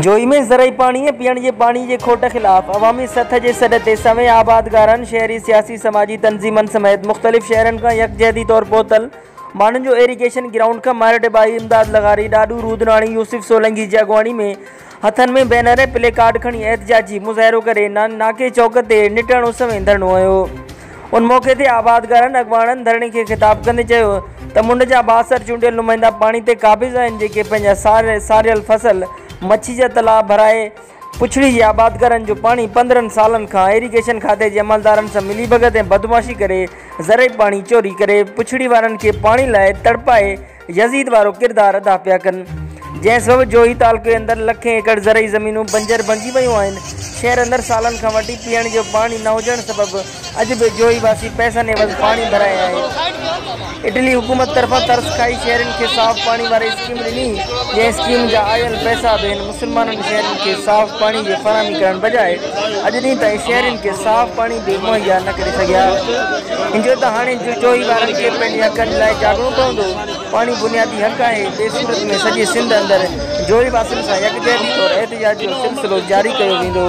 جوهي ۾ زرعي پاڻي ۽ پيئڻ جي پاڻي جي کوٽ خلاف عوامي سٿ جي سڏ تي سوين آبادگارن، شهري سياسي سماجي تنظيمن سميت مختلف شهرن کان يڪجهتي طور پهتل ماڻهن جو ايريگيشن گرائونڊ کان مارٽ ٻائي، امداد لغاري، ڏاڏو رودناڻي، يوسف سولنگي جي اڳواڻي ۾ هٿن ۾ بينر ۽ پلي ڪارڊ کڻي احتجاجي مظاهرو ڪري ناڪي چوڪ تي نٽهڻ اس ۾ ڌرڻو هنيو. ان موقعي تي آبادگارن اڳواڻن ڌرڻي کي خطاب ڪندي چيو ته منڍ جا بااثر چونڊيل نمائندا پاڻي تي قابض آهن جيڪي پنهنجا ساريل فصل مڇي جا تلاء ڀرائي پڇڙي جي آبادگارن جو پاڻي 15 سالن کان ايريگيشن کاتي جي عملدارن سان ملي ڀڳت ۽ بدمعاشي ڪري زرعي پاڻي چوري ڪري پڇڙي وارن کي پاڻي لاء تڙپائي يزيد وارو ڪردار ادا پيا ڪن، جنهن سبب جوهي تعلقي اندر لکين ايڪڙ زرعي زمينون بنجر بڻجي ويون آهن، شهر اندر سالن کان وٺي پيئڻ جو پاڻي نه هجڻ سبب اڄ به جوهي واسي پئسن عيوض پاڻي ڀرائي آهي. اٽلي حڪومت طرفان ترس کائي شهرين کي صاف پاڻي واري اسڪيم ڏني، جنهن اسڪيم جا آيل پئسا به هن مسلمانن شهرين کي صاف پاڻي جي فراهمي ڪرڻ بجاء اڄ ڏينهن تائين شهرين کي صاف پاڻي به مهيا نه ڪري سگهيا. هن چيو ته هاڻي جوهي وارن کي پنهنجي حقن لاء جاڳڻو پوندو، پاڻي بنيادي حق آهي، ٻي صورت ۾ سڄي سنڌ اندر جوهي واسين سان يڪجهتي طور احتجاج جو سلسلو جاري ڪيو ويندو.